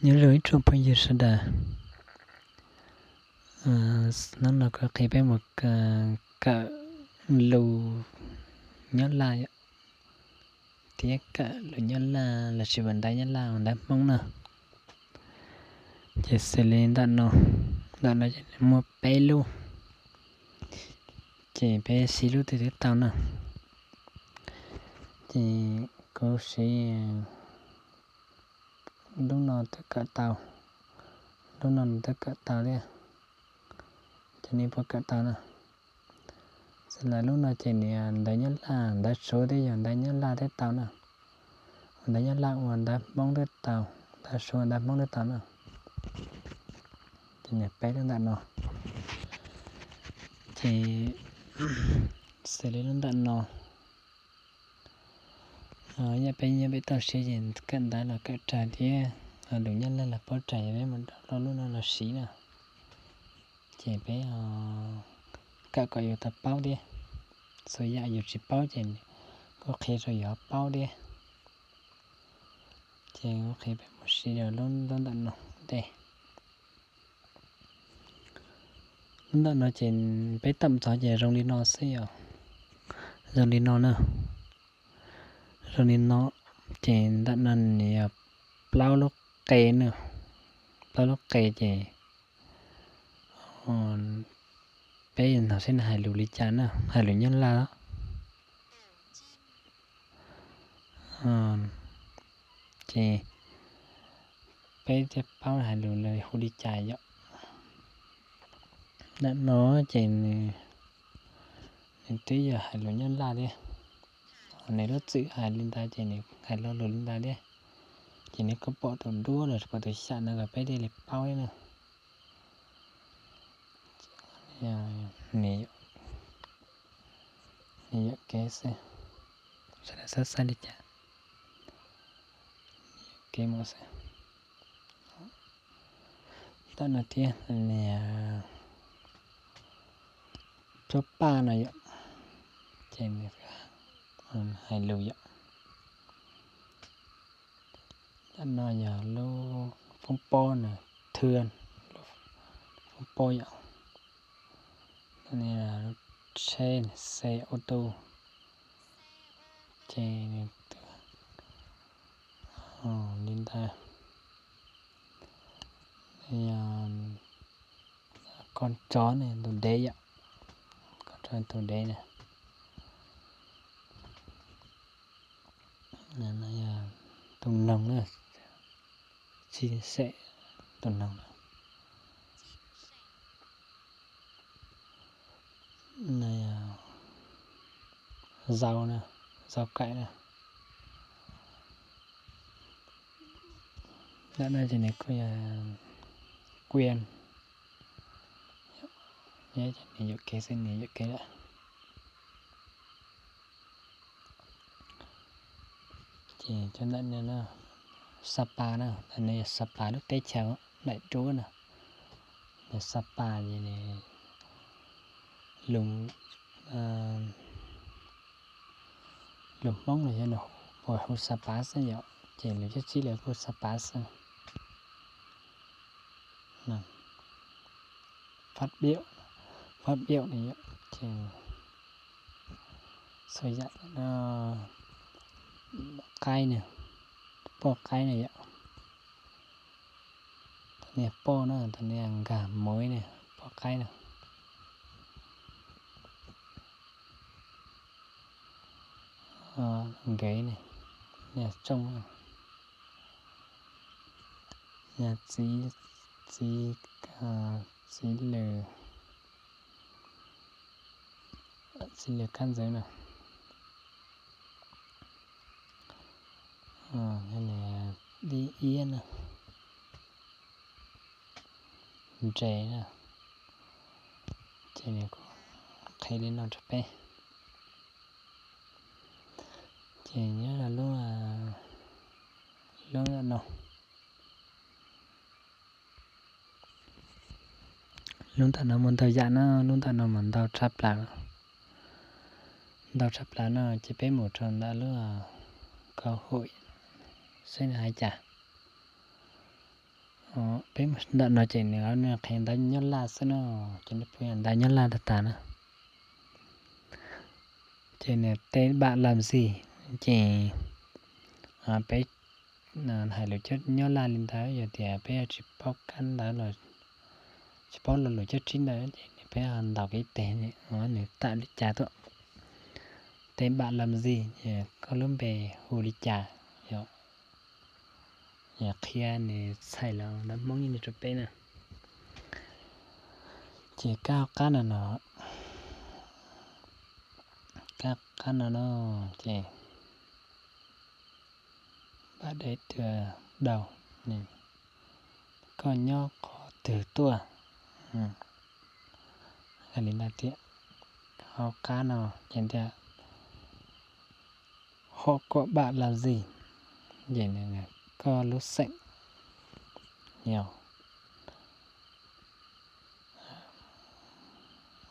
Nyob zoo ib tsoom phooj ywg sawv daws, hnub no kuv qhia peb mus kawm lus Nyab Laj thiab kawm lus Nyab Laj los sis ua ntawv Nyab Laj ua ntawv Hmoob na. Ces xws li ntawm no, ntawm no ces muaj peb lub, ces peb siv lub twg twb tau na. Ces kuv siv lub no twb kawm tau, lub no twb kawm tau thiab, ces nej puas kawm tau na. Xws li lub no ces nws ntawv Nyab Laj ntawv Suav thiab yog ntawv Nyab Laj thiab tau na, ntawv Nyab Laj ua ntawv Hmoob thiab tau, ntawv Suav ntawv Hmoob thiab tau na. Ces nws peb lub ntawm no, ces xws li lub ntawm no, yog peb nyob peb toj siab ces kawm ntawv los kawm raws thiab, lus Nyab Laj los paub raws, yog peb mus download lub no los siv na. Ces peb kawm kom yus tau paub thiab, txhua yam yus tsis paub ces kuv qhia rau yus paub thiab. Ces kuv qhia peb mus siv rau lub ntawm no ntej. Lub ntawm no ces peb tawm ntxov ces zoo li no xwb yom, zoo li no na, zoo li no. Ces ntawm no nws yog plaub lub qe na, plaub lub qe ces peb nrog saib nws hais lus li cas na, hais lus Nyab Laj. Ces peb thiaj paub hais lus hu li cas yom. Ntawm no ces nws twb yog hais lus Nyab Laj thiab, nws lub txwm hais li ntawd ces nws hais lo lus li ntawd thiab. Ces nws kuj pom tus duab los pom tus xyam no kom peb thiaj li paub thiab na. Nws yuam kev xwb, sawv daws xav xav li cas, kev mus xwb. Ntawm no thiab, tsob paj no yom, ces hais lus yom. Ntawm no yog lub foob pob na, thw, foob pob yom. Lub tsheb xe ô tô, ces li ntawd. Con chó ne, tus dev yom, con chó tus dev na. Tus noog na, tsheb xe, tus noog na. Zau na, zau kaim na. Ntawm no ces nws kuj yog kuia, nws yuam kev xwb, nws yuam kev lawm. Ces cov ntawm no Sa Pa na, ntawm no yog Sa Pa lub teb chaws daim duab na. Nws Sa Pa ces lus Hmoob los yog nws hu Sa Pa xwb yom, ces lus Tsob Txib lawv kuj Sa Pa xwb. Phát biểu, phát biểu ne yom, ces txhua yam, qaib ne, poj qaib ne yom. Tus niag poj na, tus niag nkag muv ne, poj qaib na. Nkev ne, niag tsooj, niag txiv, txiv, txiv lws, txiv lws kab ntxwv na. Dib iab na, nres na. Ces nws kuj qhia li no rau peb. Ces nyob rau lub, lub ntawm no, lub ntawm no muaj ntau yam na, lub ntawm no mas ntau tshaj plaws, ntau tshaj plaws no ces peb mus rau ntawm lub, kau hum, saib nws hais cas. Peb mus ntawm no ces nws, nws qhia ntawv Nyab Laj xwb no, ces nws pub ntawv Nyab Laj tag tag na. Ces nws tên bạn làm gì, ces peb hais lus Nyab Laj li ntawd, yog tias peb tsis paub kab ntawv los tsis paub lo lus cab tsib ntawd ces peb ntaus kev tes, nws tawm li cas tuaj. Tên bạn làm gì, koj lub npe hu li cas, yog qhia nws txhais los ntawv Hmoob li rau peb na. Ces kab qab no no, kab qab no no, ces bạn đến từ đâu, koj nyob qhov twg tuaj. Hais li ntawd thiab. Hauv qab no ces tias họ của bạn là gì, koj lub xeem yog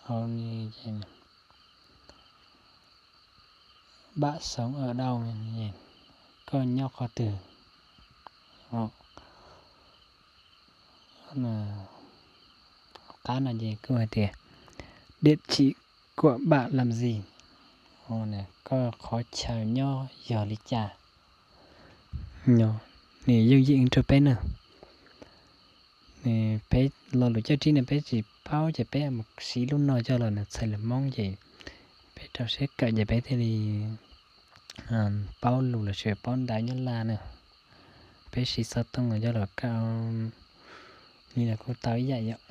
hauv ni, bạn sống ở đâu, koj nyob qhov twg. Qab no ces kuj hais tias địa chỉ của bạn là gì, koj qhov chaw nyob yog li cas. Nws yooj yim rau peb na. Peb lo lus cab tsib no peb tsis paub ces peb mus siv lub no coj los nws txhais lus Hmoob ces peb rau siab kawm ces peb thiaj li paub lus lossis paub ntawv Nyab Laj na. Peb siv xov tooj los coj los kawm li los kuj tau ib yam yom.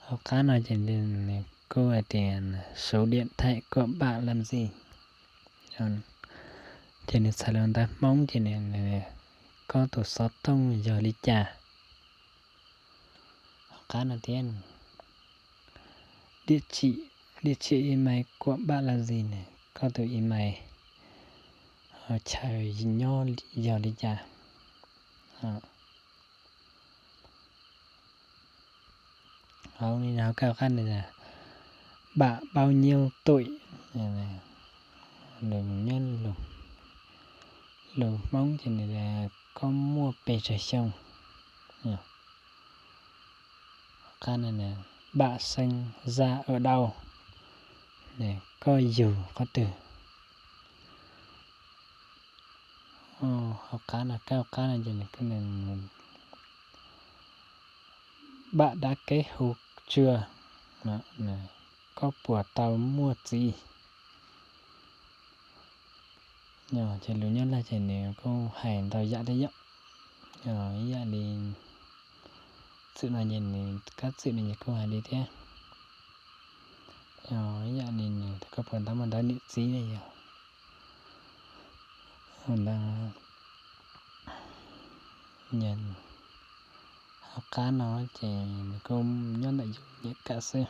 Hauv qab no ces nws kuj hais tias số điện thoại của bạn là gì, ces nws txhais lus ntawv Hmoob ces koj tus xov tooj yog li cas. Hauv qab no thiab, địa chỉ email của bạn là gì, koj tus email chaw nyob yog li cas. Hauv ni hauv kab qab no, bạn bao nhiêu tuổi, lus nyob lus Hmoob ces nws tias koj muaj pes tsawg xyoo. Qab no, bạn sinh ra ở đâu, koj yug qhov twg. Hauv qab no, kab qab no ces bạn đã kết hôn chưa, koj puas tau muaj txiv. Ces lus Nyab Laj ces nws kuj hais ntau yam thiab yom. Ib yam li txwm no ces nws, kab txwm no ces kuj hais li thiab. Ib yam li nws koj puas tau muaj ntawv niam txiv ne yog ntawd. Hauv qab no ces nws kuj nyob ntawm yus nyiam kawm xwb.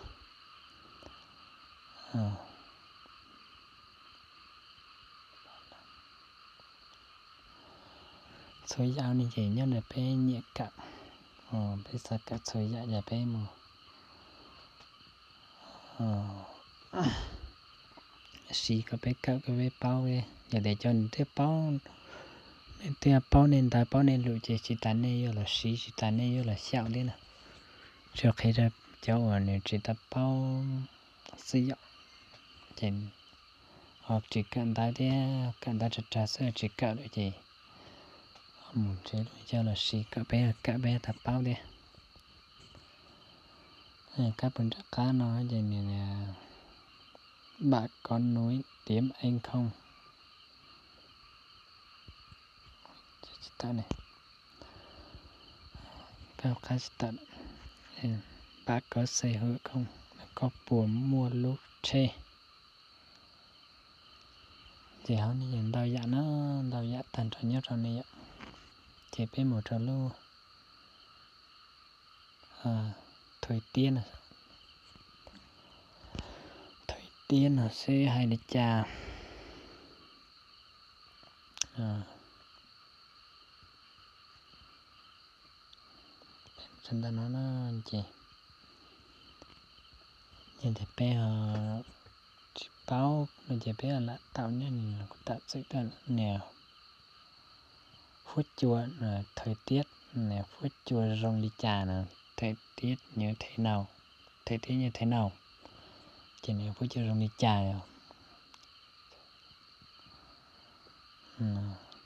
Txhua yam ne ces nyob ntawm peb nyiam kawm, peb xav kawm txhua yam ces peb mus siv kom peb kawm kom peb paub. Yog tias cov nws twb paub, nws twb paub nej ntawv paub nej lus ces tsis tas nej yuav los siv, tsis tas nej yuav los xyaum thiab na. Tsuas qhia rau cov uas nws tsis tau paub xwb yom. Ces ho tsis kawm ntawv thiab, kawm ntawv rag rag xwb tsis kawm lawm ces mus tsev coj los siv kom peb kawm peb tau paub thiab. Kab puag nram qab no ces nws, bạn có nói tiếng Anh không? Kab qab tsis tawm, bạn có sở hữu không, koj puas muaj lub tsheb. Ces hauv no ces ntau yam na, ntau yam tag nrho nyob rau no yom. Ces peb mus rau lub thời tiết no, thời tiết no seb hais li cas. Ntawm no ces yog tias peb tsis paub no ces peb lam tau nyob kuv tam txwm tuaj nias huab cua thời tiết. Nws huab cua zoo li cas no, thời tiết như thế nào, thời tiết như thế nào, ces nws huab cua zoo li cas yom.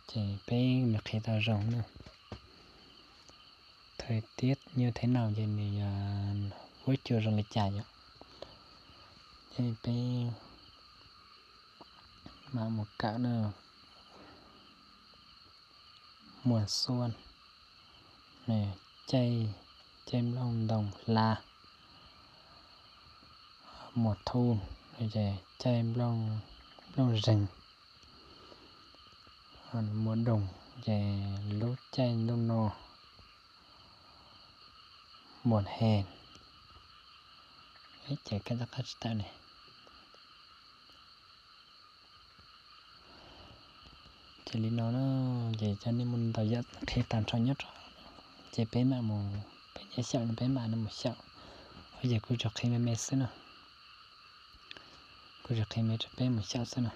Ces peb nws qhia tau zoo na, thời tiết như thế nào ces nws huab cua zoo li cas yom. Ces peb mam mus kawm na. Mùa xuân, caij, caij nplooj ntoo hla. Mùa thu, ces caij nplooj, nplooj zeeg. Mùa đông, ces lub caij ntuj no. Mùa hè, ces kab tab qab tsis tawm ne. Ces li no na, ces cov nej mus ntau yam qhia tag nrho nyob rau, ces peb mam mus, peb nyob xyaum no peb mam mus xyaum. Ua ces kuv tsuas qhia me me xwb na, kuv tsuas qhia me rau peb mus xyaum xwb na.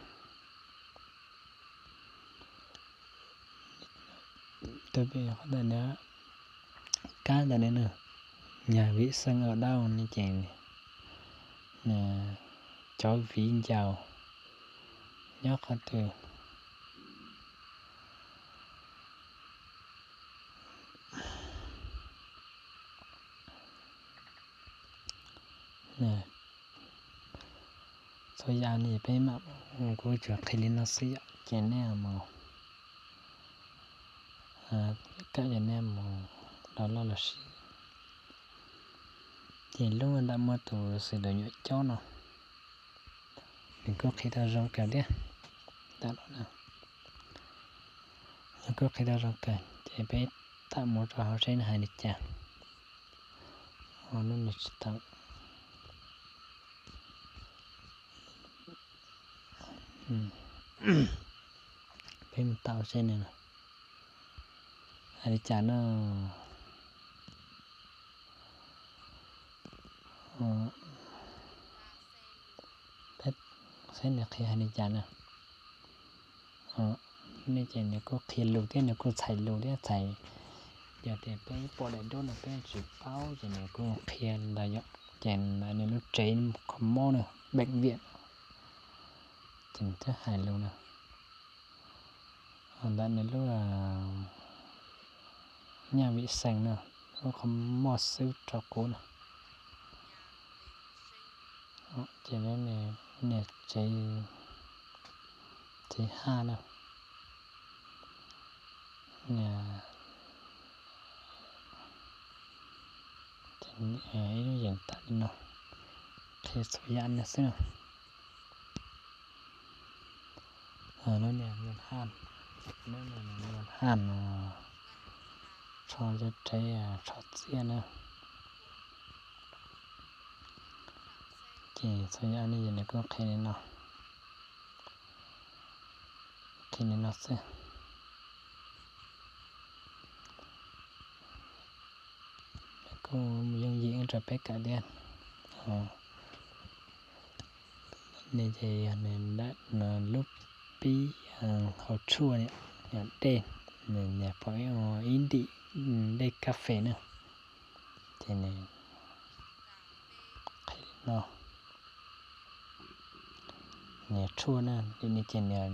Tus pem qhov ntawm no, kab ntawm no, nhà vệ sinh ở đâu ne ces cov viv ncaus nyob qhov twg. Txhua yam no peb mam, kuv tsuas qhia li no xwb yom, ces nej mus, kawm ces nej mus download los sis. Ces lub ntawm muaj tus sửa đồ nhựa chốt no, nws kuj qhia tau zoo kawg thiab. Ntawm no na, nws kuj qhia tau zoo kawg, ces peb tham mus rau hauv seb nws hais li cas. Ua lub no tsis tau. Peb mus tau seb nws hais li cas na. Peb saib nws qhia hais li cas na. Nej ces nws kuj qhia lus thiab nws kuj txhais lus thiab txhais, yog tias peb pom daim duab no peb tsis paub ces nws kuj qhia ntawd yom. Ces ntawm nws lub tsev qhov mob na, bệnh viện, ces nws twb hais lus na. Ntawm nws lub nhà vệ sinh na, lub qhov muag xwb rau qub na. Ces niam tsev, tsev haj na, ib lub yeem tam li no, qhia txhua yam no xwb na. Lub niag haj, lub niag haj no, tsho cov tsev, tsho txiaj na. Ces txhua yam no ces nws kuj qhia li no, qhia li no xwb. Kuj yooj yim rau peb kawm thiab. Nej ces yog nws lub pib hauv tshuaj, dej, nws nias pom ib ntim dej cà phê na, ces nws qhia li no. Nias tshuaj na, li no ces nias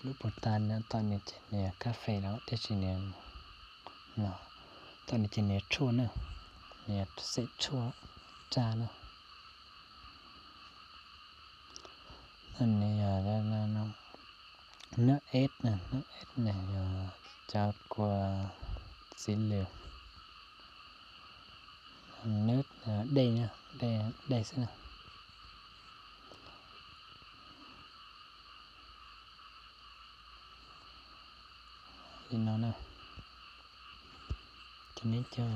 lub puag ta no tom nws ces nias cà phê lawm, tab sis nias no, tom nws ces nias tshuaj na, nias xem tshuaj raj na. Nws yog nước ép na, nước ép nws yog cov kua txiv lws. Nước, dej, dej xwb na. Li no na. Ces neb cov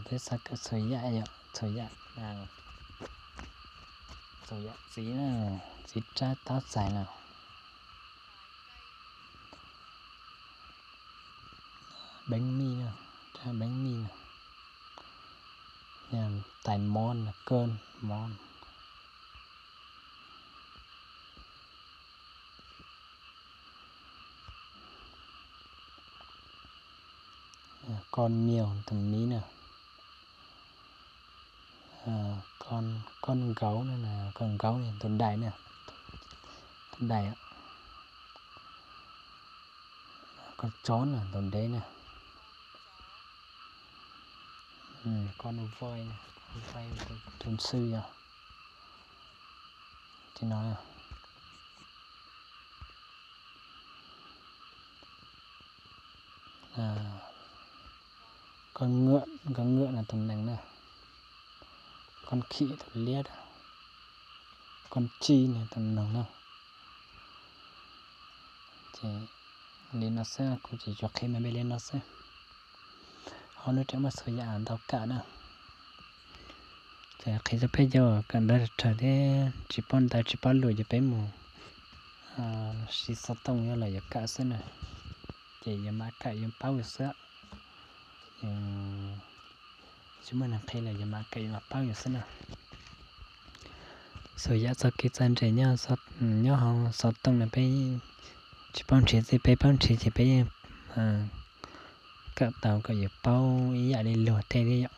peb xav kawm txhua yam yom, txhua yam, txhua yam txiv na, txiv tsab tab txais na. Bánh mì na, bánh mì na, tais món na, cơm món. Con mèo tus miv na. Con gấu na, con gấu na tus dais na, tus dais. Con chó na tus dev na. Con voi, voi tus sư yog. Ces no con ngựa, con ngựa na tus nees na. Con khỉ tus liab. Con chim na tus noog na. Ces li no xwb, kuv ces tsuas qhib mas npe li no xwb. Hauv lub tsev muaj txhua yam ntau kawg na. Ces qhia rau peb cov kawm ntawv raws thiab tsis paub ntawv tsis paub lus ces peb mus siv xov tooj yog los yuav kawm xwb na. Ces yuav mam kawm yuav paub xwb. Tsis muaj neeg qhia los yuav mam kawm yuav mam paub xwb na. Txhua yam txoj kev txawj ntse nyob hauv xov tooj no peb tsis paub nrhiav xwb, peb paub nrhiav ces peb yeej kawm tau kom yuav paub ib yam li luag tej thiab yom.